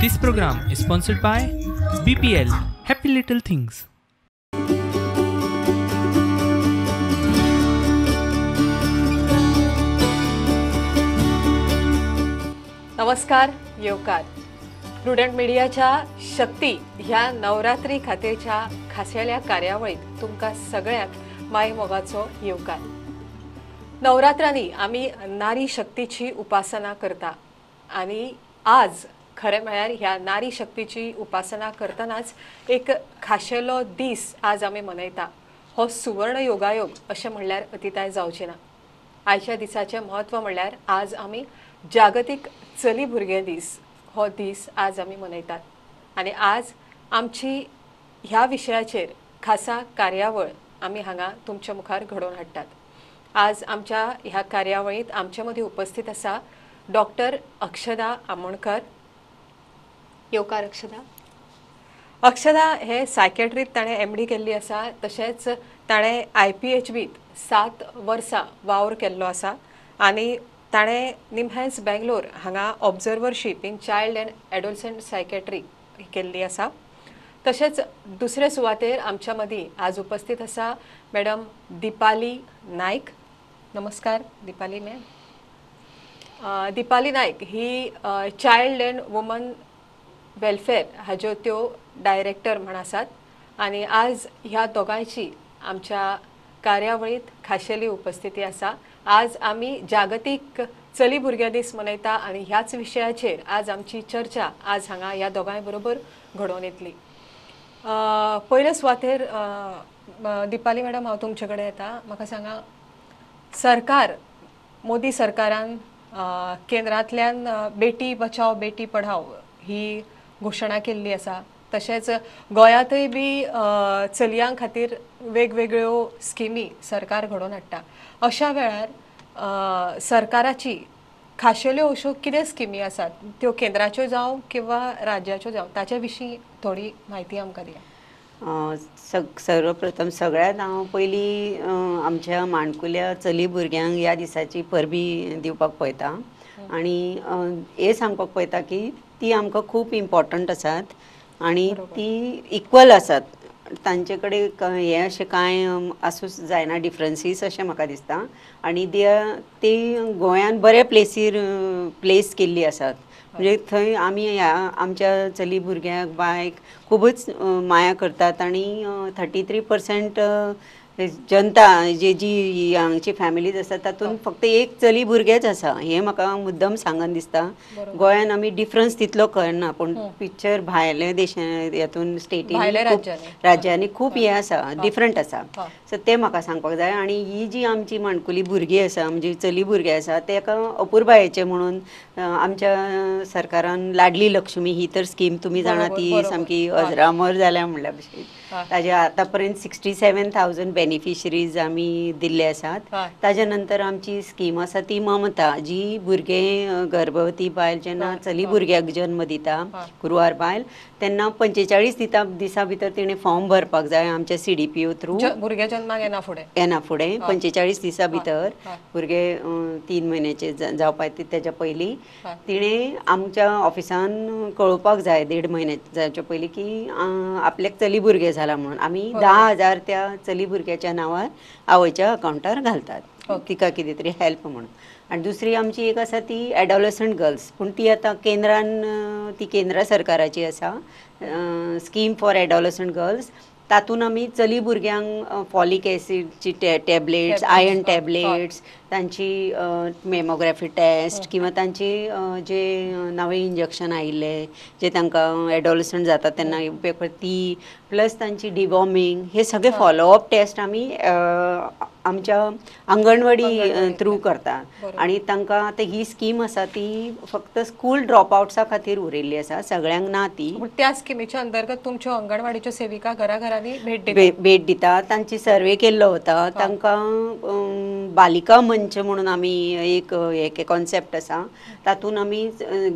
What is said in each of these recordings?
This program is sponsored by BPL Happy Little Things. नमस्कार, येवकार. Prudent मिडियाच्या शक्ती ह्या नवरात्री खातीरच्या खाशेल्या कार्यावळीत तुमकां सगळ्यांक माय मोगाचो येवकार. नवरात्रांनी आमी नारी शक्तीची उपासना करता आनी आज खरें म्हळ्यार ह्या नारी शक्तीची उपासना करतनाच एक खाशेलो दीस आज आमी मनयता. हो सुवर्ण योगायोग अशें म्हणल्यार अतिताय जावची ना. आयच्या दिसाचें म्हत्व म्हणल्यार आज आमी जागतीक चली भुरगें दीस हो दीस आज आमी मनयतात आनी आज आमची ह्या विशयाचेर खासा कार्यावळ आमी हांगा तुमच्या मुखार घडोवन हाडटात. आज आमच्या ह्या कार्यावळींत आमचे मदीं उपस्थित आसा डॉक्टर अक्षदा आमोणकर. येवकार अक्षदा. अक्षदा हे सायकेट्रीत ताणें MD केल्ली आसा, तशेंच ताणें IPHBत 7 वर्सां वावर केल्लो आसा आनी ताणें निमहॅन्स बेंगलोर हांगा observership in child and adolescent psychiatry केल्ली आसा. तशेंच दुसरे सुवातेर आमच्या मदीं आज उपस्थित आसा मॅडम दीपाली नायक. नमस्कार दीपाली मॅम. दीपाली नायक ही चायल्ड अँड वुमन वेलफेअर हाज्यो त्यो डायरेक्टर म्हण आसात आनी आज ह्या दोगांयची आमच्या कार्यावळींत खाशेली उपस्थिती आसा. आज आमी जागतीक चली भुरग्यां दीस मनयता आनी ह्याच विशयाचेर आज आमची चर्चा आज हांगा ह्या दोगांय बरोबर घडोवन येतली. पयले सुवातेर दीपाली मॅडम हांव तुमचे कडेन येता. म्हाका सांगा, सरकार मोदी सरकारान केंद्रांतल्यान बेटी बचाव बेटी पढाव ही घोशणा केल्ली आसा, तशेंच गोंयांतय बी चलयां खातीर वेगवेगळ्यो स्किमी सरकार घडोवन हाडटा. अशा वेळार सरकाराची खाशेल्यो अश्यो कितें स्किमी आसात, त्यो केंद्राच्यो जावं किंवा राज्याच्यो जावं, ताचे विशीं थोडी म्हायती आमकां दिया. सर्वप्रथम सगळ्यांत हांव पयलीं आमच्या माणकुल्या चली भुरग्यांक ह्या दिसाची परबी दिवपाक पळयता आनी हें सांगपाक पळयता की ती आमकां खूब इम्पॉर्टंट आसात आनी ती इक्वल आसात. तांचे कडेन हें अशें कांय आसूं जायना डिफरन्सीस अशें म्हाका दिसता आनी ती गोंयान बरे प्लेसीर प्लेस केल्ली आसात. म्हणजे थंय आमी ह्या आमच्या चली भुरग्यांक बायक खुबूच माया करतात आनी 33% जनता जी जी हांगची फॅमिलीज आसा तातूंत फक्त एक चली भुरगेंच आसा हें म्हाका मुद्दम सांगन दिसता. गोंयान आमी डिफरन्स तितलो कळना, पूण पिक्चर भायल्या देशां हेतून स्टेटीन राज्यांनी खूब हें आसा, डिफरंट आसा. सो तें म्हाका सांगपाक जाय. आनी ही जी आमची माणकुली भुरगीं आसा, म्हणजे चली भुरगीं आसा, तेका अपुरबायेचें म्हणून आमच्या सरकारान लाडली लक्ष्मी ही तर स्कीम तुमी जाणा ती सामकी अजरामर जाल्या म्हणल्या भशेन. ताजे आतां पर्यंत 67,000 बेनिफिशरीज आमी दिल्ले आसात. ताज्या नंतर आमची स्कीम आसा ती ममता, जी भुरगें गर्भवती बायल जेन्ना चली भुरग्याक जन्म दिता गुरवार बायल तेन्ना 45 दिसां भितर तिणें फॉर्म भरपाक जाय आमच्या CDPO through. भुरगें जन्माक येना फुडें 45 दिसां भितर भुरगें 3 म्हयन्याचे जावपाक तेच्या पयलीं तिणें आमच्या ऑफिसान कळोवपाक जाय 1.5 म्हयने जावच्या पयलीं की आपल्याक चली भुरगें जाला म्हणून. आमी 10,000 त्या चली भुरग्याच्या नांवार आवयच्या अकावंटार घालतात तिका कितें तरी हेल्प म्हणून. आनी दुसरी आमची एक आसा ती एडोलसंट गर्ल्स, पूण ती आतां केंद्रान ती केंद्र सरकाराची आसा स्कीम फॉर एडोलसंट गर्ल्स. तातूंत आमी चली भुरग्यांक फॉलीक एसिडची टॅबलेट्स, आयर्न टॅबलेट्स, तांची मेमोग्राफी टेस्ट किंवा तांची जे नवे इंजेक्शन आयिल्ले जे तांकां एडोलसंट जाता तेन्ना उपयोग ती, प्लस तांची डिवॉर्मिंग, हे सगळे फॉलोअप टेस्ट आमी आमच्या अंगणवाडी थ्रू करता. आनी तांकां आतां ही स्कीम आसा ती फक्त स्कूल ड्रॉप आवट्सा खातीर उरिल्ली आसा, सगळ्यांक ना ती. त्या स्किमीच्या अंतर्गत तुमच्यो अंगणवाडीच्यो सेविका घराघरांनी भेट दिता, तांची सर्वे केल्लो वता, तांकां बालिका मंच म्हणून आमी एक एक कॉन्सेप्ट आसा, तातूंत आमी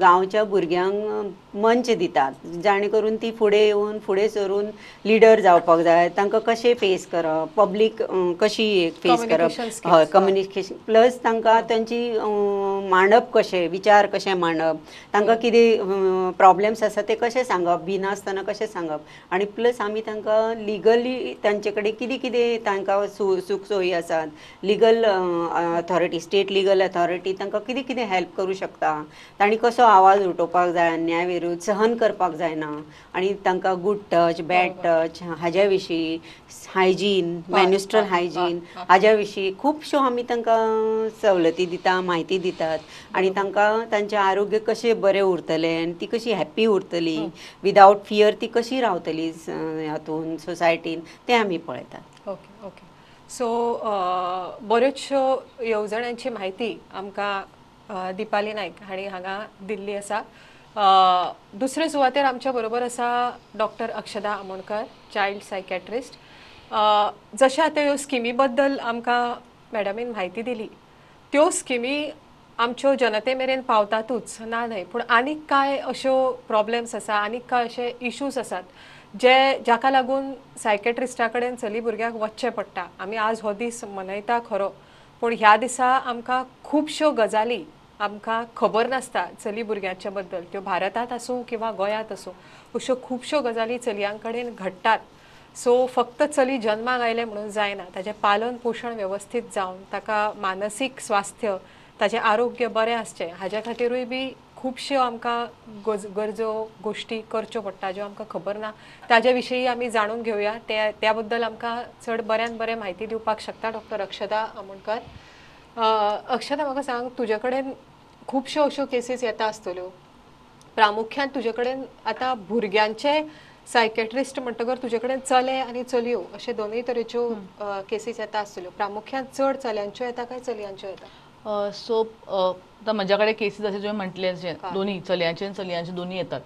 गांवच्या भुरग्यांक मंच दितात जाणे करून ती फुडें येवन फुडें सरून लिडर जावपाक जाय. तांकां कशें फेस करप, पब्लीक कशी फेस करप, हय कम्युनिकेशन प्लस तांकां तांची मांडप कशें, विचार कशें मांडप, तांकां कितें प्रॉब्लेम्स आसा ते कशें सांगप, भिनासतना कशें सांगप. आनी प्लस आमी तांकां लिगली तांचे कडेन कितें कितें तांकां सुख सोयी आसात, legal authority, state legal authority तांकां कितें कितें हेल्प करूं शकता, तांणी कसो आवाज उठोवपाक जाय, अन्याय विरुद्ध सहन करपाक जायना, आनी तांकां गूड टच बॅड टच हाज्या विशीं, हायजीन, मेन्स्ट्रुअल हायजीन हाज्या विशीं खुबश्यो आमी तांकां सवलती दिता, म्हायती दितात. आनी तांकां तांचें आरोग्य कशें बरें उरतलें आनी ती कशी हॅप्पी उरतली, विदावट फियर ती कशी रावतली हातून सोसायटीन, तें आमी पळयतात. Okay okay. सो बऱ्योचश्यो येवजण्यांची म्हायती आमकां दीपाली नायक हांणी हांगा दिल्ली आसा. दुसरे सुवातेर आमच्या बरोबर आसा doctor Akshada Amonkar, child psychiatrist. जशें आतां ह्यो स्किमी बद्दल आमकां मॅडमीन म्हायती दिली, त्यो स्किमी आमच्यो जनते मेरेन पावतातूच ना न्हय, पूण आनीक कांय अश्यो प्रॉब्लेम्स आसा, आनीक कांय अशे इशूज आसात जे जाका लागून सायकॅट्रिस्टा कडेन चली भुरग्याक वचचें पडटा. आमी आज हो दीस मनयता खरो, पूण ह्या दिसा आमकां खुबश्यो गजाली आमकां खबर नासता चली भुरग्यांच्या बद्दल, त्यो भारतांत आसूं किंवा गोंयांत आसूं, अश्यो खुबश्यो गजाली चलयां कडेन घडटात. सो फक्त चली जन्माक आयलें म्हणून जायना, ताजें पालन पोशण वेवस्थीत जावन ताका मानसीक स्वास्थ्य, ताजें आरोग्य बरें आसचें हाज्या खातीरूय बी खुबश्यो आमकां गरजो गोश्टी करच्यो पडटा ज्यो आमकां खबर ना, ताजे विशीं आमी जाणून घेवया. त्या बद्दल आमकां चड बऱ्यान बरें म्हायती दिवपाक शकता डॉक्टर अक्षदा आमोणकर. अक्षदा, म्हाका सांग, तुजे कडेन खुबश्यो अश्यो केसीस येता आसतल्यो, प्रामुख्यान तुजे कडेन आतां भुरग्यांचे सायकॅट्रिस्ट म्हणटकर तुजे कडेन चले आनी चलयो अशे दोनूय तरेच्यो केसीस येता आसतल्यो, प्रामुख्यान चड चल्यांच्यो येता काय चलयांच्यो येता? सो आतां म्हज्या कडेन केसीस अशें तुवें म्हटलें दोन्ही चलयांचे आनी चलयांचे दोन्ही येतात.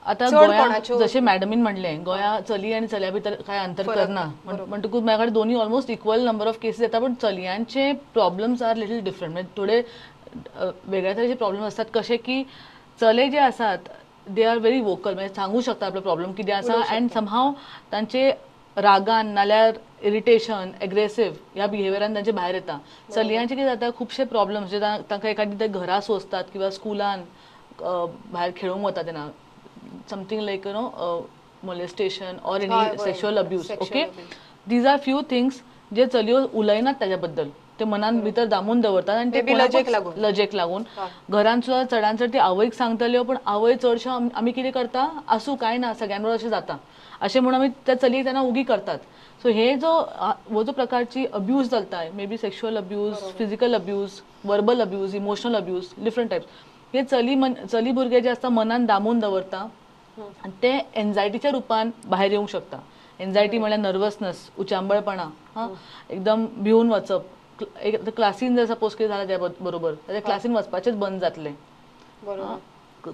आतां गोंया जशें मॅडमीन म्हणलें, गोंया चली आनी चल्या भितर कांय अंतर करना म्हणटकूच म्हाज्या कडेन दोन्ही almost equal number of cases येता, पूण चलयांचे प्रॉब्लम्स are little different, म्हणजे थोडे वेगळ्या तरेचे प्रॉब्लम आसतात. कशे की चले जे आसात they are very vocal, म्हणजे सांगू शकता आपलो प्रॉब्लम कितें आसा, अँड समहाव तांचे रागान नाल्यार इरिटेशन, एग्रेसीव ह्या बिहेवियरान तांचे भायर येता. चलयांचे कितें जाता, खुबशे प्रॉब्लम्स जे तांकां एखादी ते घरा सोंसतात किंवा स्कुलान भायर खेळूंक वता तेन्ना something like you know molestation or any sexual abuse. Okay, these are few things जे चलयो उलयनात ताज्या बद्दल, ते मनान भितर दामून दवरतात आनी ते लजेक लागून घरान सुद्दां चडान चड ती आवयक सांगतल्यो, पूण आवय चडश्यो आमी कितें करता, आसूं कांय ना सगळ्यां बरोबर अशें जाता अशें म्हणून आमी त्या चलयेक तेन्ना उगी करतात. सो हे जो हो जो प्रकारची अब्यूज चलता, may be sexual abuse, physical abuse, verbal abuse, emotional abuse, different types, हे चली भुरगे जे आसता मनान दामून दवरता आनी ते एन्जायटीच्या रुपान भायर येवंक शकता. एन्जायटी म्हळ्यार नर्वसनेस, उचांबळपणा, हां, एकदम भिवन वचप. एक क्लासीन जर सपोज कितें जालें त्या बरोबर जाल्यार क्लासीन वचपाचेंच बंद जातलें,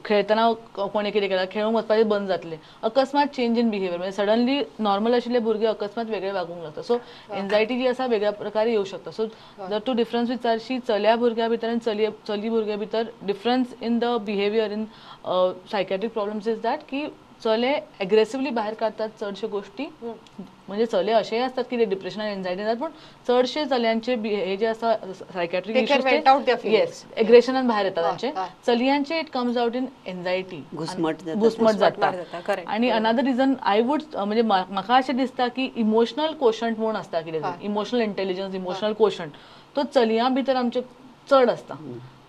खेळटना कोणें कितें केलां खेळूंक वचपाचें बंद जातलें, अकस्मात चेंज इन बिहेवियर, म्हणजे सडनली नॉर्मल आशिल्ले भुरगे अकस्मात वेगळे वागूंक लागता. सो एन्जायटी जी आसा वेगळ्या प्रकारे येवंक शकता. सो जर तूं डिफरन्स विचारशी चल्या भुरग्या भितर आनी चली भुरग्या भितर difference in the behaviour in psychiatric problems is that की चले एग्रेसिवली भायर काडटात चडश्यो गोश्टी, म्हणजे चले अशेंय आसतात की ते डिप्रेशन आनी एन्जायटी जातात, पूण चडशे चल्यांचे हे जे आसा सायकॅट्रीक इश्यूज, येस, एग्रेशनान भायर येता तांचे. चलयांचे it comes out in anxiety, घुस्मट जाता. आनी अनादर रिजन I would, म्हणजे म्हाका अशें दिसता की इमोशनल कोशंट म्हूण आसता कितें, इमोशनल इंटेलिजन्स, इमोशनल कोशंट, तो चलयां भितर आमचे चड आसता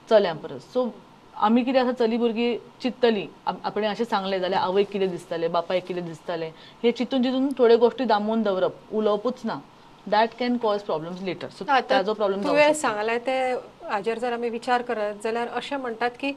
चल्यां परस. सो आमी कितें आसा, चली भुरगीं चिंततली आपणें अशें सांगलें जाल्यार आवयक कितें दिसतलें, बापायक कितें दिसतलें, हे चिंतून चिंतून थोड्यो गोश्टी दामून दवरप, उलोवपूच ना, that can cause problems later. So ताजो प्रॉब्लम तुवें सांगलें ते हाजेर जर आमी विचार करत जाल्यार अशें म्हणटात की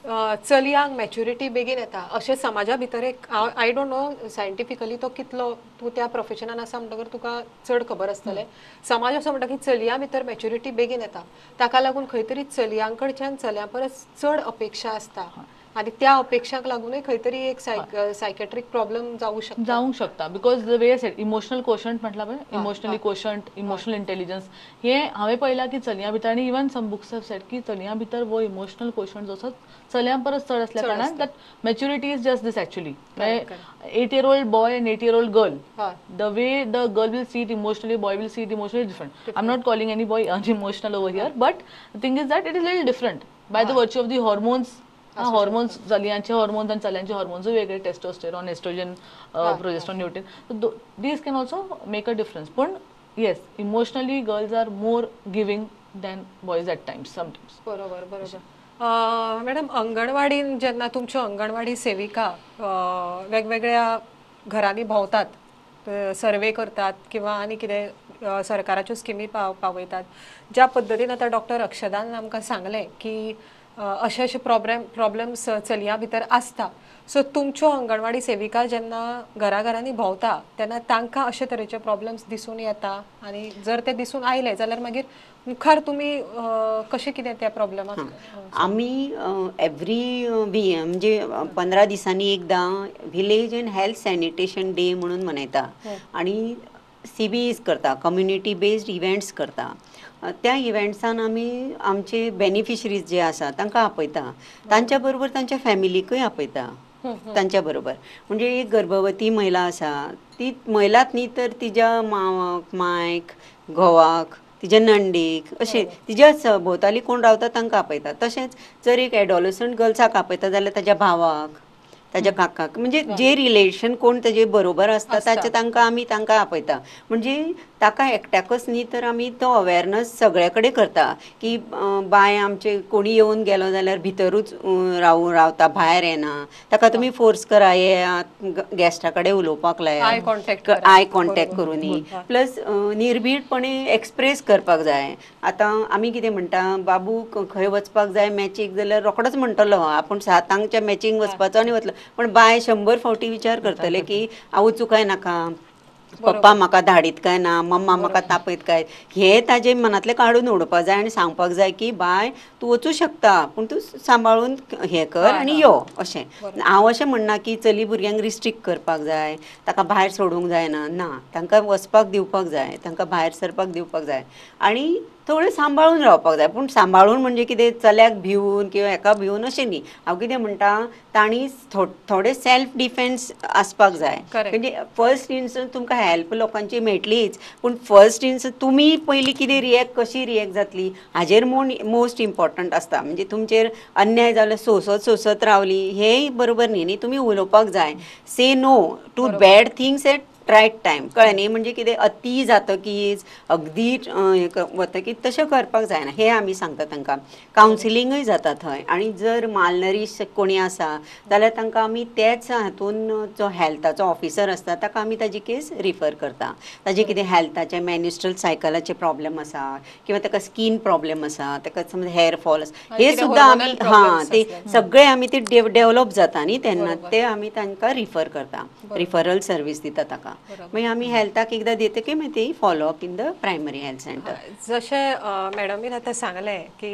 चलयांक मॅच्युरिटी बेगीन येता अशें समाजा भितर एक, I don't know scientifically तो कितलो, तूं त्या प्रोफेशनान आसा म्हणटकर तुका चड खबर आसतलें, समाज असो म्हणटा की चलयां भितर मॅच्युरिटी बेगीन येता, ताका लागून खंय तरी चलयां कडच्यान चलयां परस चड अपेक्षा आसता आनी त्या अपेक्षांक लागूनय खंय तरी एक सायकेट्रीक प्रॉब्लम जावूं शकता. जावंक शकता because the way said emotional quotient म्हटलां पळय, इमोशनली कोशंट, इमोशनल इंटेलिजन्स हे हांवें पळयलां की चलयां भितर, आनी even some books have said की चलयां भितर हो इमोशनल कोशंट जो आसा चलयां परस चड आसल्या कारणान that maturity is just this actually. 8-year-old boy and 8-year-old girl, the way the girl will see it emotionally, boy will see it emotionally different. I am not calling any boy unemotional over here, but the thing is that it is little different by the virtue of the hormones. Hormones, चलयांचे hormones आनी चल्यांचे hormones वेगळे, testosterone, estrogen, progesterone, lutein, these can also make a difference. पूण yes, emotionally girls are more giving than boys at times, sometimes. बरोबर बरोबर. Madam, अंगणवाडीन जेन्ना तुमच्यो अंगणवाडी सेविका वेगवेगळ्या घरांनी भोंवतात, सर्वे करतात किंवा आनी कितें सरकाराच्यो स्किमी पावयतात, ज्या पद्दतीन आतां डॉक्टर अक्षदान आमकां सांगलें की अशे अशे प्रॉब्लम्स चलयां भितर आसता, सो तुमच्यो अंगणवाडी सेविका जेन्ना घराघरांनी भोंवता तेन्ना तांकां अशे तरेचे प्रॉब्लम्स दिसून येता, आनी जर ते दिसून आयले जाल्यार मागीर मुखार तुमी कशें कितें त्या प्रॉब्लमाक? आमी एवरी म्हणजे 15 दिसांनी एकदां village and health sanitation day म्हणून मनयता आनी CBEs करता, कम्युनिटी बेस्ड इव्हेंट्स करता. त्या इव्हेंट्सान आमी आमचे बेनिफिशरीज जे आसा तांकां आपयता, तांच्या बरोबर तांच्या फॅमिलीकूय आपयता तांच्या बरोबर. म्हणजे एक गर्भवती महिला आसा, ती महिलाच न्ही तर तिज्या मावाक, मायक, घोवाक, तिज्या नंडीक, अशें तिज्या भोंवताली कोण रावता तांकां आपयता. तशेंच जर एक एडोलसंट गर्ल्साक आपयता जाल्यार ताज्या भावाक, ताज्या काकाक, म्हणजे जे रिलेशन कोण ताजे बरोबर आसता ताचे तांकां आमी तांकां आपयता. म्हणजे ताका एकट्याकच न्ही तर आमी तो अवेरनस सगळे कडेन करता की बाय आमचे कोणी येवन गेलो जाल्यार भितरूच रावता, भायर येना, ताका तुमी फोर्स करा, येयात, गेस्टा कडेन उलोवपाक लायात, आय कॉन्टेक्ट करूनी, प्लस निर्भीडपणे एक्सप्रेस करपाक जाय. आतां आमी कितें म्हणटा, बाबू खंय वचपाक जाय मॅचीक जाल्यार रोखडोच म्हणटलो आपूण 7ांकच्या मॅचींग वचपाचो आनी वतलो, पण बाय 100 फावटी विचार करतले की हांव वचूं काय नाका, पप्पा म्हाका धाडीत काय ना, मम्मा म्हाका तापयत काय, हे ताजे मनांतलें काडून उडोवपाक जाय आनी सांगपाक जाय की बाय तूं वचूं शकता पूण तूं सांबाळून हें कर आनी यो. अशें हांव अशें म्हणना की चली भुरग्यांक रिस्ट्रिक्ट करपाक जाय, ताका भायर सोडूंक जायना, ना, तांकां वचपाक दिवपाक जाय, तांकां भायर सरपाक दिवपाक जाय आनी थोडें सांबाळून रावपाक जाय. पूण सांबाळून म्हणजे कितें चल्याक भिवून किंवा हेका भिवून अशें न्ही. हांव कितें म्हणटा, तांणी थोडे सेल्फ डिफेन्स आसपाक जाय. म्हणजे फर्स्ट इन्स्टन्स तुमकां हेल्प लोकांची मेळटलीच, पूण फर्स्ट इन्स्टन्स तुमी पयलीं कितें रिएक्ट, कशी रिएक्ट जातली हाजेर मोस्ट इम्पॉर्टंट आसता. म्हणजे तुमचेर अन्याय जालो सोंसत सोंसत रावली हेंय बरोबर न्ही, न्ही तुमी उलोवपाक जाय. Say no to bad things at right time, कळ्ळें न्ही. म्हणजे कितें अती जातकीच अगदी वतकीच तशें करपाक जायना, हें आमी सांगता तांकां. कावन्सिलिंगूय जाता थंय, आनी जर मालनरीश कोणी आसा जाल्यार तांकां आमी तेच हातून जो हेल्थाचो ऑफिसर आसता ताका आमी ताजी केस रिफर करता. ताजे कितें हेल्थाचे मेन्स्ट्रुअल सायकलाचे प्रॉब्लम आसा किंवा ताका स्कीन प्रॉब्लम आसा, ताका समज हेअर फॉल आसा, हे सुद्दां आमी हां ते सगळे आमी ते डेवलप जाता न्ही तेन्ना ते आमी तांकां रिफर करता, रिफरल सर्वीस दिता ताका. मागीर आमी हेल्थाक एकदां दितकीर मागीर ती follow up in the primary health centre. जशें मॅडमीन आतां सांगलें की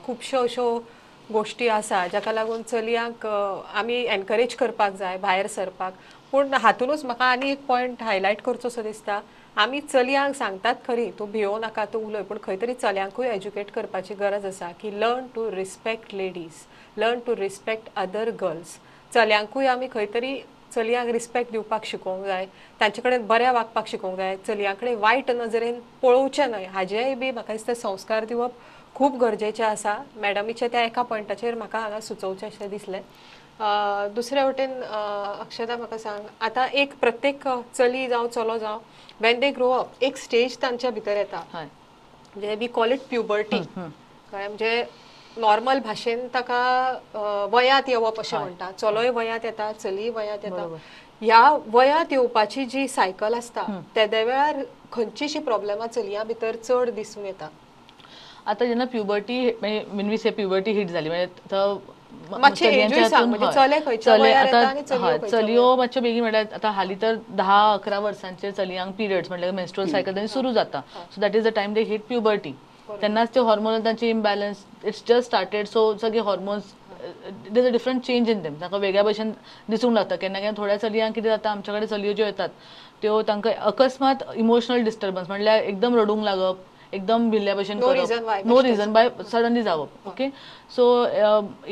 खुबश्यो अश्यो गोश्टी आसा जाका लागून चलयांक आमी एनकरेज करपाक जाय भायर सरपाक, पूण हातूनच म्हाका आनी एक पॉयंट हायलायट करचो सो दिसता. आमी चलयांक सांगतात खरी तूं भियोव नाका, तूं उलय, पूण खंय तरी चल्यांकूय एज्युकेट करपाची गरज आसा की learn to respect ladies, learn to respect other girls. चल्यांकूय आमी खंय तरी चलयांक रिस्पेक्ट दिवपाक शिकोवंक जाय, तांचे कडेन बऱ्या वागपाक शिकोवंक जाय, चलयां कडेन वायट नजरेन पळोवचें न्हय, हाजेय बी म्हाका दिसता संस्कार दिवप खूब गरजेचें आसा. मॅडमीच्या त्या एका पॉयंटाचेर म्हाका हांगा सुचोवचें अशें दिसलें. दुसरे वटेन अक्षता म्हाका सांग, आतां एक प्रत्येक चली जावं चलो जावं when they grow up एक स्टेज तांच्या भितर येता, म्हणजे we call it puberty, कळ्ळें, म्हणजे नॉर्मल भाशेन ताका वयांत येवप अशें म्हणटा. चलोय वयांत येता, चलीय वयांत येता. ह्या वयांत येवपाची जी सायकल आसता तेदे वेळार खंयचीशी प्रॉब्लमां चलयां भितर चड दिसून येता? आतां जेन्ना प्युबर्टी, म्हणजे we से प्युबर्टी हिट जाली म्हणजे चलयो मातश्यो बेगीन म्हणल्यार आतां हालीं तर 10-11 वर्सांचेर चलयांक पिरियड्स म्हणल्यार मेन्स्ट्रुअल सायकल तांची सुरू जाता. So that is the time they hit puberty. तेन्नाच ते हॉर्मोनल तांचे imbalance, it's just started, so सगळे hormones There is a different change in them. तांकां वेगळ्या भशेन दिसूंक लागता. केन्ना केन्ना थोड्या चलयांक कितें जाता, आमच्या कडेन चलयो ज्यो येतात त्यो तांकां अकस्मात इमोशनल डिस्टर्बन्स, म्हणल्यार एकदम रडूंक लागप, एकदम भिल्ल्या भशेन करप, नो रिजन बाय सडनली जावप. ओके, सो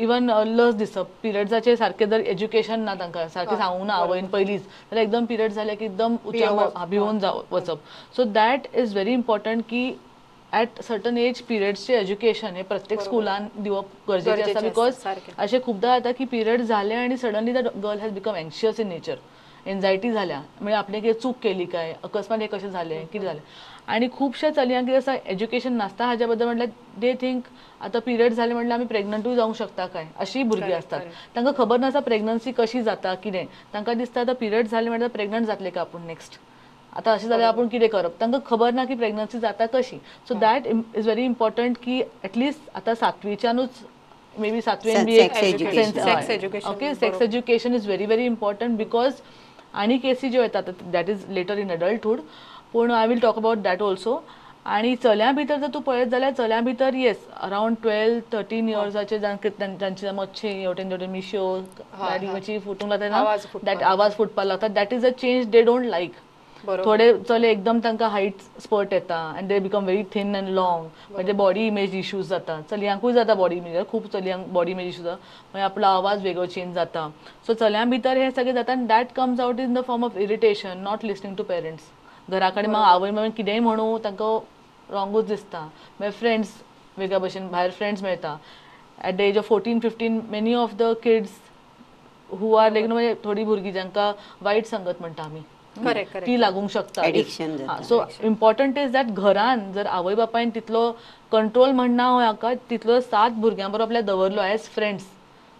इवन लस दिसप, पिरियड्साचे सारकें जर एज्युकेशन ना, तांकां सारकें सांगूंक ना आवयन पयलींच, जाल्यार एकदम पिरियड जाले की एकदम भिवून वचप. So that is very important की एट सर्टन एज पिरियड्सचे एज्युकेशन हे प्रत्येक स्कुलान दिवप गरजेचें आसा. Because अशें खुबदां जाता की पिरियड जाले आनी suddenly the girl has become anxious in nature, anxiety जाल्या, म्हणजे आपणे कितें चूक केली काय, अकस्मात हें कशें जालें, कितें जालें. आनी खुबश्या चलयांक कितें आसा, एज्युकेशन नासता हाज्या बद्दल, म्हटल्यार they think आतां पिरियड जाले म्हटल्यार आमी प्रेग्नंटूय जावंक शकता काय, अशीय भुरगीं आसतात. तांकां खबर नासता प्रेग्नन्सी कशी जाता कितें, तांकां दिसता आतां पिरियड जाले म्हटल्यार प्रेग्नंट जातले काय आपूण नेक्स्ट, आतां अशें जाल्यार आपूण कितें करप, तांकां खबर ना की प्रेग्नन्सी जाता कशी. So that is very important की एटलिस्ट आतां सातवीच्यानूच, may be सातवेन B okay, sex education is very very important. Because आनी केसी ज्यो येतात that is later in adulthood, पूण I will talk about that also. आनी चल्यां भितर जर तूं पळयत जाल्यार चल्यां भितर येस अरावंड 12-13 इयर्साचे जांचे मातशे हेवटेन तेवटेन मिश्यो गाडी मातशी फुटूंक लागता ना, that आवाज फुटपाक लागता, that is a change they don't like. थोडे चले एकदम तांकां हायट स्पर्ट येता आनी they become very thin and long, म्हणजे बॉडी इमेज इश्यूज जाता. चलयांकूय जाता बॉडी इमेज, खूब चलयांक बॉडी इमेज इश्यूज जाता, मागीर आपलो आवाज वेगळो चेंज जाता. सो चलयां भितर हे सगळें जाता आनी that comes out in the form of irritation, not listening to parents. घरा कडेन मागीर आवय मागीर कितेंय म्हणू तांकां रॉंगूच दिसता. मागीर फ्रेंड्स वेगळ्या भशेन भायर फ्रेंड्स मेळटा. At the age of 14-15 many of the kids who are like म्हणजे थोडी भुरगीं जांकां वायट संगत म्हणटा आमी, ती लागूंक शकता. सो इम्पॉर्टंट is that घरान जर आवय बापायन तितलो कंट्रोल म्हणना हाका, तितलो सात भुरग्यां बरोबर आपल्या दवरलो as friends,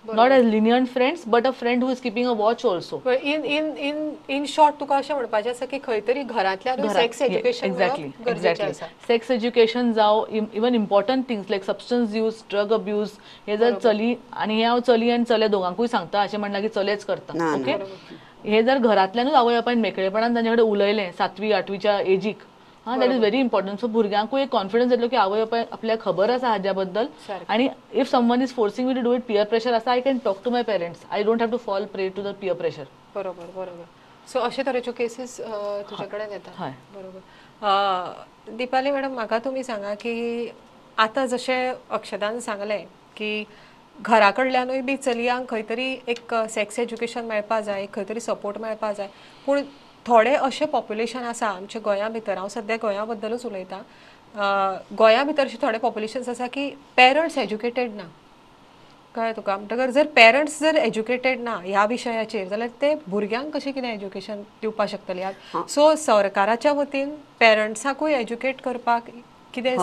not as lenient friends but a friend who is keeping a watch also. In in in in short तुका अशें म्हणपाचें आसा की खंय तरी घरांतल्यान sex education, exactly exactly sex education जावं, even important things like substance use, drug abuse, हे जर चली, आनी हे हांव चली आनी चले दोगांकूय सांगता, अशें म्हणना की चलेच करता. ओके, हे जर घरांतल्यानूच आवय बापायन मेकळेपणान तांचे कडेन उलयलें 7वी 8वीच्या एजीक, हां, that is very important. So भुरग्यांकूय एक कॉन्फिडन्स येतलो की आवय बापाय आपल्याक खबर आसा हाज्या बद्दल, आनी if someone is forcing me to do it, peer pressure आसा, I can talk to my parents, I don't have to fall prey to the peer pressure. बरोबर बरोबर. सो अशे तरेच्यो केसीस तुजे कडेन येता. बरोबर. दीपाली मॅडम, म्हाका तुमी सांगा की आतां जशें अक्षदान सांगलें की घरा कडल्यानूय बी चलयांक खंय तरी एक सेक्स एज्युकेशन मेळपा जाय, खंय तरी सपोर्ट मेळपा जाय, पूण थोडे अशें पॉप्युलेशन आसा आमच्या गोंया भितर, हांव सद्या गोंया बद्दलूच उलयतां, गोंया भितर अशें थोडे पॉप्युलेशन्स आसा की पेरंट्स एज्युकेटेड ना, कळ्ळें तुका? म्हणटकर जर पेरंट्स जर एज्युकेटेड ना ह्या विशयाचेर जाल्यार ते भुरग्यांक कशें कितें एज्युकेशन दिवपाक शकतले? सो सरकाराच्या वतीन पेरंट्साकूय एज्युकेट करपाक कितें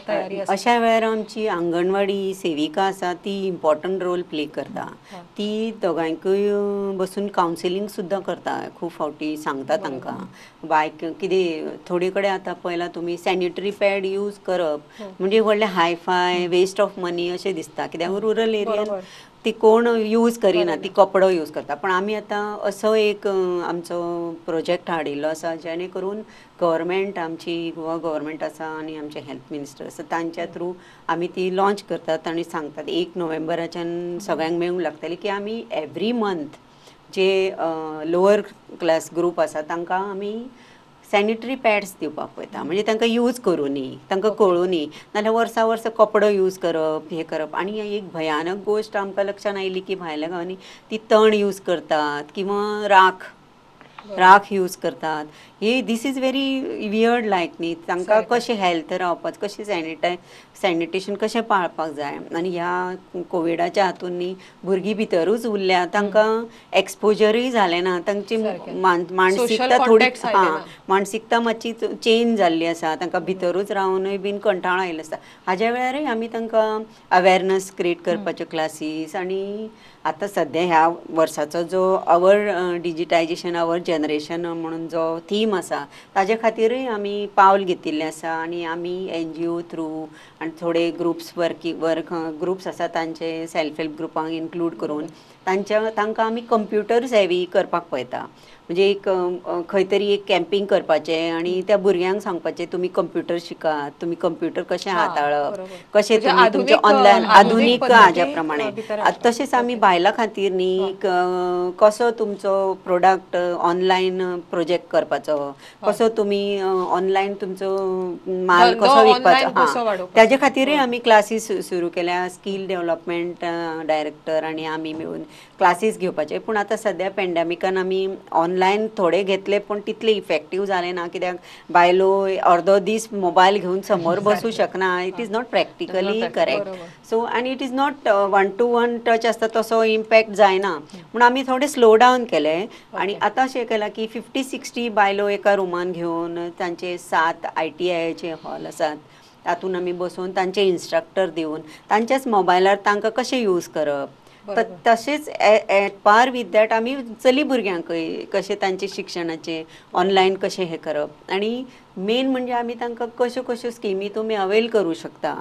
तयारी आसा? अशा वेळार आमची आंगणवाडी सेविका आसा ती इम्पॉर्टंट रोल प्ले करता. ती दोगांयकूय बसून कावन्सिलींग सुद्दां करता, खूब फावटी सांगता तांकां बाय कितें. थोडे कडेन आतां पळयलां तुमी सॅनिटरी पॅड यूज करप म्हणजे व्हडलें हायफाय वेस्ट ऑफ मनी अशें दिसता, कित्याक रुरल एरियान ती कोण यूज करिना, ती कपडो यूज करता. पण आमी आतां असो एक आमचो प्रोजेक्ट हाडिल्लो आसा जेणे करून गव्हर्मेंट, आमची गोवा गव्हर्मेंट आसा आनी आमचे हेल्थ मिनिस्टर आसा तांच्या थ्रू आमी ती लॉंच करतात आनी सांगतात 1 नोव्हेंबराच्यान सगळ्यांक मेळूंक लागतली की आमी एवरी मंथ जे लोअर क्लास ग्रूप आसा तांकां आमी सॅनिटरी पॅड्स दिवपाक पळयता, म्हणजे तांकां यूज करूं न्ही, तांकां कळूं न्ही, नाल्यार वर्सा वर्सा कपडो यूज करप, हें करप. आनी एक भयानक गोश्ट आमकां लक्षान आयली की भायल्या गांवांनी ती तण यूज करतात किंवा राख राख यूज करतात. हे this is very weird like न्ही, तांकां कशें हेल्थ रावपाक, कशें सॅनिटेशन कशें पाळपाक जाय. आनी ह्या कोविडाच्या हातून न्ही भुरगीं भितरूच उरल्या, तांकां एक्सपोजरूय जालें ना, तांची मानसिकता थोडी, हां, मानसिकता मातशी चेंज जाल्ली आसा, तांकां भितरूच रावनूय बीन कंटाळो आयिल्लो आसता. हाज्या वेळारूय आमी तांकां अवेरनस क्रिएट करपाच्यो क्लासीस. आनी आतां सद्या ह्या वर्साचो जो our digitisation our generation म्हणून जो थीम आसा ताजे खातीरूय आमी पावल घेतिल्लें आसा. आनी आमी NGO through आनी थोडे ग्रुप्स वर्क ग्रुप्स आसा तांचे सेल्फ हेल्प ग्रुपांक इन्क्लूड करून तांकां आमी कंप्युटर सेवी करपाक पळयता. म्हणजे एक खंय तरी एक कॅम्पींग करपाचें आनी त्या भुरग्यांक सांगपाचें तुमी कंप्युटर शिकात, तुमी कंप्युटर कशें हाताळप, कशें तुमी तुमचें ऑनलायन आधुनीक हाज्या प्रमाणे. तशेंच आमी बायलां खातीर न्ही कसो तुमचो प्रोडक्ट ऑनलायन प्रोजेक्ट करपाचो, कसो तुमी ऑनलायन तुमचो माल कसो विकपाचो, ताजे खातीरय आमी क्लासीस सुरू केल्या. स्कील डेव्हलपमेंट डायरेक्टर आनी आमी मेळून क्लासीस घेवपाचे. पूण आतां सद्या पेंडेमिकान आमी ऑनलायन थोडे घेतले पूण तितले इफेक्टीव जाले ना, कित्याक बायलो अर्दो दीस मोबायल घेवन समोर बसूं शकना. It is not practically correct. So आनी it is not one to one touch आसता तसो इम्पॅक्ट जायना, म्हणून आमी थोडे स्लो डावन केले. आनी आतां अशें केलां की 50-60 बायलो एका रुमान घेवन तांचे 7 ITIचे हॉल आसात तातूंत आमी बसोवन तांचे इन्स्ट्रक्टर दिवन तांच्याच मोबायलार तांकां कशें यूज करप, तशेंच एट पार विथ that आमी चली भुरग्यांकय कशें तांचे शिक्षणाचें ऑनलायन कशें हें करप. आनी मेन म्हणजे आमी तांकां कश्यो कश्यो स्किमी तुमी अवेल करूं शकता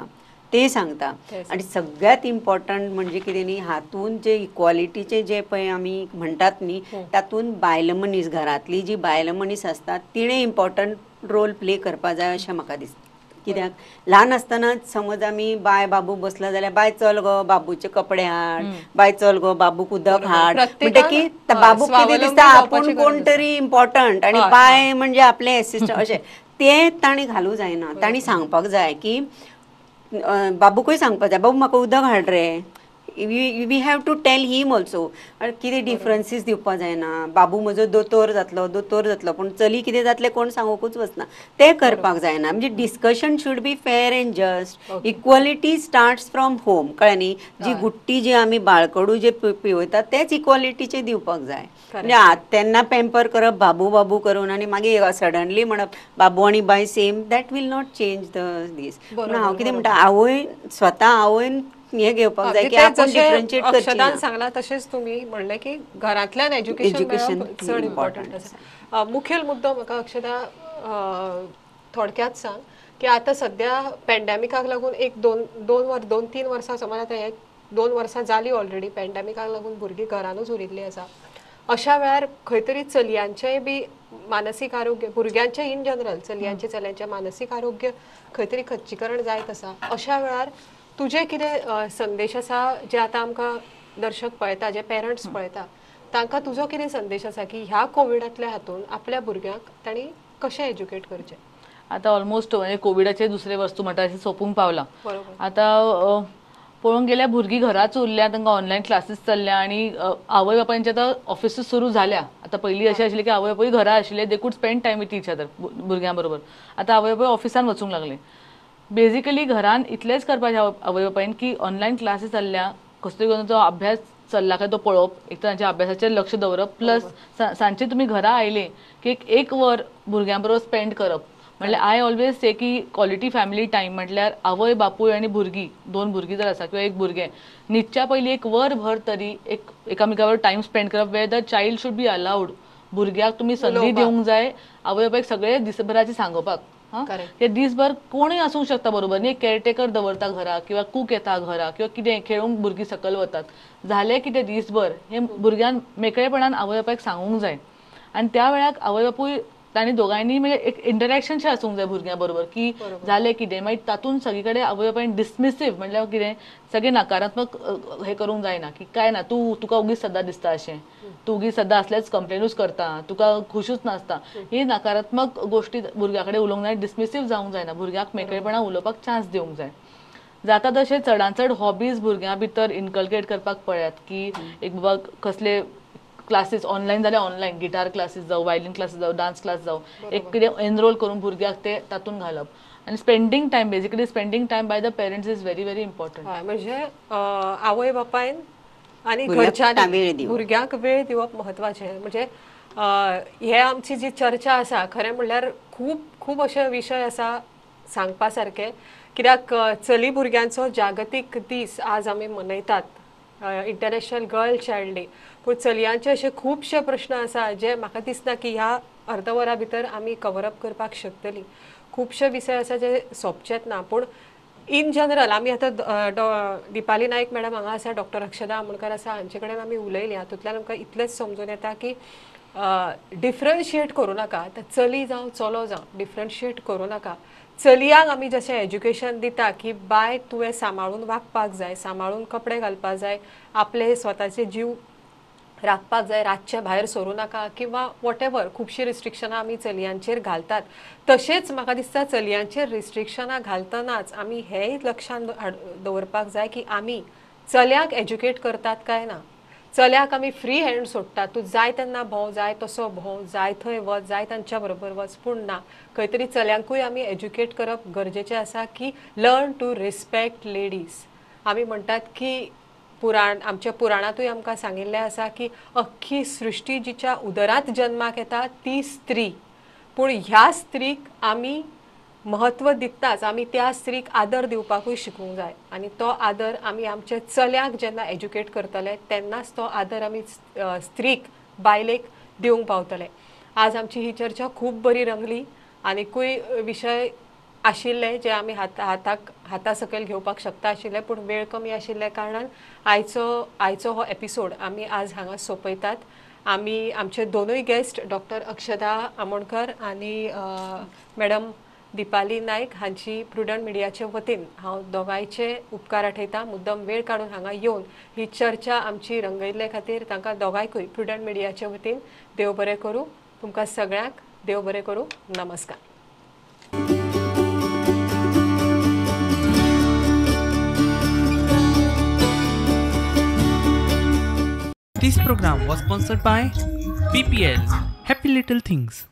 ते सांगता. आनी सगळ्यांत इम्पॉर्टंट म्हणजे कितें न्ही, हातूंत जे इक्वॉलिटीचे जे पळय आमी म्हणटात न्ही तातूंत बायल मनीस, घरांतली जी बायल मनीस आसता तिणें इम्पॉर्टंट रोल प्ले करपा जाय अशें म्हाका दिसता. कित्याक ल्हान आसतनाच समज आमी बाय बाबू बसला जाल्यार बाय चल गो बाबूचे कपडे हाड, बाय चल गो बाबूक उदक हाड, म्हणटकीर बाबूक कितें दिसता आपूण कोण तरी इम्पॉर्टंट आनी बाय म्हणजे आपलें एसिस्टंट अशें तें ताणें घालूं जायना. तांणी सांगपाक जाय की बाबूकूय सांगपाक जाय, बाबू म्हाका उदक हाड रे. We have to tell him also. कितें डिफरन्सीस दिवपाक जायना, बाबू म्हजो दोतोर जातलो दोतोर जातलो पूण चली कितें जातलें कोण सांगूकूच वचना, तें करपाक जायना. म्हणजे discussion should be fair and just. Equality starts from home, कळ्ळें न्ही. जी गुट्टी जी आमी बाळकडू जे पिवयतात तेच इक्वॉलिटीचे दिवपाक जाय. म्हणजे तेन्ना पेम्पर करप बाबू बाबू करून आनी मागीर सडनली म्हणप बाबू आनी बाय same, that will not change the दीस. पूण हांव कितें म्हणटा, आवय स्वता आवयन हे घेवपाक जाय की आपण डिफरन्शिएट करचें. अक्षदान सांगला तशेंच तुमी म्हणलें की घरांतल्यान एज्युकेशन चड इम्पॉर्टंट आसा. मुखेल मुद्दो म्हाका अक्षदा थोडक्यात सांग की आतां सद्या पेंडेमिकाक लागून एक दोन तीन वर्सां समज आतां हे 2 वर्सां जालीं ऑलरेडी पेंडेमिकाक लागून भुरगीं घरानूच उरिल्लीं आसा. अशा वेळार खंय तरी चलयांचेंय बी मानसीक आरोग्य, भुरग्यांचें इन जनरल चलयांचें चल्यांचें मानसीक आरोग्य खंय तरी खच्चीकरण जायत आसा. अशा वेळार तुजे कितें संदेश आसा जे आतां आमकां दर्शक पळयता, जे पेरंट्स पळयता तांकां तुजो कितें संदेश आसा की ह्या कोविडांतल्या हातून आपल्या भुरग्यांक तांणी कशें एज्युकेट करचें? आतां ऑलमोस्ट म्हणजे कोविडाचें दुसरें वस्तू म्हणटा अशें सोंपूंक पावलां. आतां पळोवंक गेल्यार भुरगीं घराच उरल्या, तांकां ऑनलायन क्लासीस चल्ल्या आनी आवय बापायंचे आतां ऑफिसूच सुरू जाल्या. आतां पयलीं अशें आशिल्लें की आवय बापूय घरा आशिल्ले, they could spend time with each other भुरग्यां बरोबर. आतां आवय बापूय ऑफिसान वचूंक लागले. बेजिकली घरान इतलेंच करपाचें आवय बापायन की ऑनलायन क्लासीस चल्ल्या, कसलो करून तो अभ्यास चल्ला काय तो पळोवप, एक तर तांच्या अभ्यासाचेर लक्ष दवरप, प्लस सांजचे तुमी घरा आयले की एक वर भुरग्यां बरोबर स्पेंड करप. म्हणल्यार I always से की क्वॉलिटी फॅमिली टायम म्हटल्यार आवय बापूय आनी भुरगीं, 2 भुरगीं जर आसा किंवा एक भुरगें, न्हिदच्या पयलीं एक वर भर तरी एक एकामेका बरोबर टायम स्पेंड करप, where the child should be allowed. भुरग्याक तुमी संदी दिवंक जाय आवय बापायक सगळें दिसभराचें सांगोवपाक. ते दिसभर कोणूय आसूंक शकता बरोबर न्ही, केअरटेकर दवरता घरा किंवा कूक येता घरा किंवा कितें खेळूंक भुरगीं सकयल वतात, जालें कितें दिसभर हें भुरग्यान मेकळेपणान आवय बापायक सांगूंक जाय. आनी त्या वेळाक आवय बापूय तांणी दोगांयनी म्हणजे एक इंटरॅक्शनशें आसूंक जाय भुरग्यां बरोबर की जालें कितें. मागीर तातूंत सगळे कडेन आवय बापायन डिसमिसीव म्हणल्यार कितें सगळें नकारात्मक हें करूंक जायना की काय ना तूं तुका ओगीच सदां दिसता अशें, तूं ओगीच सदां असलेच कंप्लेनूच करता, तुका खुशूच नासता, ही नकारात्मक गोश्टी भुरग्या कडेन उलोवंक जाय, डिसमिसीव जावंक जायना. भुरग्याक मेकळेपणान उलोवपाक चान्स दिवंक जाय. जाता तशें चडान चड हॉबीज भुरग्यां भितर इनकल्केट करपाक पळयात की एक बाबा कसले क्लासीस ऑनलायन जाल्यार ऑनलायन गिटार क्लासीस जावं, वायलीन क्लासीस जावं, डान्स क्लास जावं, एक कितें एनरोल करून भुरग्याक ते तातूंत घालप. आनी spending time, basically spending time by the parents is very very important. म्हणजे आवय बापायन आनी घरच्यांनी भुरग्यांक वेळ दिवप म्हत्वाचें. म्हणजे हे आमची जी चर्चा आसा खरें म्हणल्यार खूब खूब अशे विशय आसा सांगपा सारके, कित्याक चली भुरग्यांचो जागतीक दीस आज आमी मनयतात, इंटरनॅशनल गर्ल चायल्ड डे, पूण चलयांचे अशे खुबशे प्रश्न आसा जे म्हाका दिसना की ह्या अर्द वरा भितर आमी कवर अप करपाक शकतली. खुबशे विशय आसा जे सोंपचेच ना, पूण इन जनरल आमी आतां दीपाली नायक मॅडम हांगा आसा, डॉक्टर अक्षदा आमोणकर आसा, हांचे कडेन आमी उलयली. हातूंतल्यान आमकां इतलेंच समजून येता की डिफरन्शिएट करूं नाका. आतां चली जावं चलो जावं डिफरन्शिएट करूं नाका. चलयांक आमी जशें एज्युकेशन दिता की बाय तुवें सांबाळून वागपाक जाय, सांबाळून कपडे घालपाक जाय, आपले स्वताचे जीव राखपाक जाय, रातचें भायर सरूं नाका किंवा वॉटेवर खुबशीं रिस्ट्रिक्शनां आमी चलयांचेर घालतात. तशेंच म्हाका दिसता चलयांचेर रिस्ट्रिक्शनां घालतनाच आमी हेंय लक्षांत दवरपाक जाय की आमी चल्यांक एज्युकेट करतात काय ना. चल्याक आमी फ्री हँड सोडटात, तूं जाय तेन्ना भोंव, जाय तसो भोंव, जाय थंय वच, जाय तांच्या बरोबर वच, पूण ना, खंय तरी चल्यांकूय आमी एज्युकेट करप गरजेचें आसा की लर्न टू रिस्पेक्ट लेडीज. आमी म्हणटात की पुराण, आमच्या पुराणांतूय आमकां सांगिल्लें आसा की अख्खी सृश्टी जिच्या उदरांत जन्माक येता ती स्त्री, पूण ह्या स्त्रीक आमी महत्व दिताच, आमी त्या स्त्रीक आदर दिवपाकूय शिकूंक जाय. आनी तो आदर आमी आमच्या चल्यांक जेन्ना एज्युकेट करतले तेन्नाच तो आदर आमी स्त्रीक, बायलेक दिवंक पावतले. आज आमची ही चर्चा खूब बरी रंगली. आनीकूय विशय आशिल्ले जे आमी हाता सकयल घेवपाक शकता आशिल्ले, पूण वेळ कमी आशिल्ल्या कारणान आयचो हो एपिसोड आमी आज हांगा सोंपयतात. आमी आमचे दोनूय गेस्ट डॉक्टर अक्षदा आमोणकर आनी मॅडम दीपाली नायक हांची प्रुडंट मिडियाचे वतीन हांव दोगांयचे उपकार आठयता. मुद्दम वेळ काडून हांगा येवन ही चर्चा आमची रंगयल्ले खातीर तांकां दोगांयकूय प्रुडंट मिडियाचे वतीन देव बरें करूं. तुमकां सगळ्यांक देव बरें करूं. नमस्कार. This program was sponsored by BPL, Happy Little Things.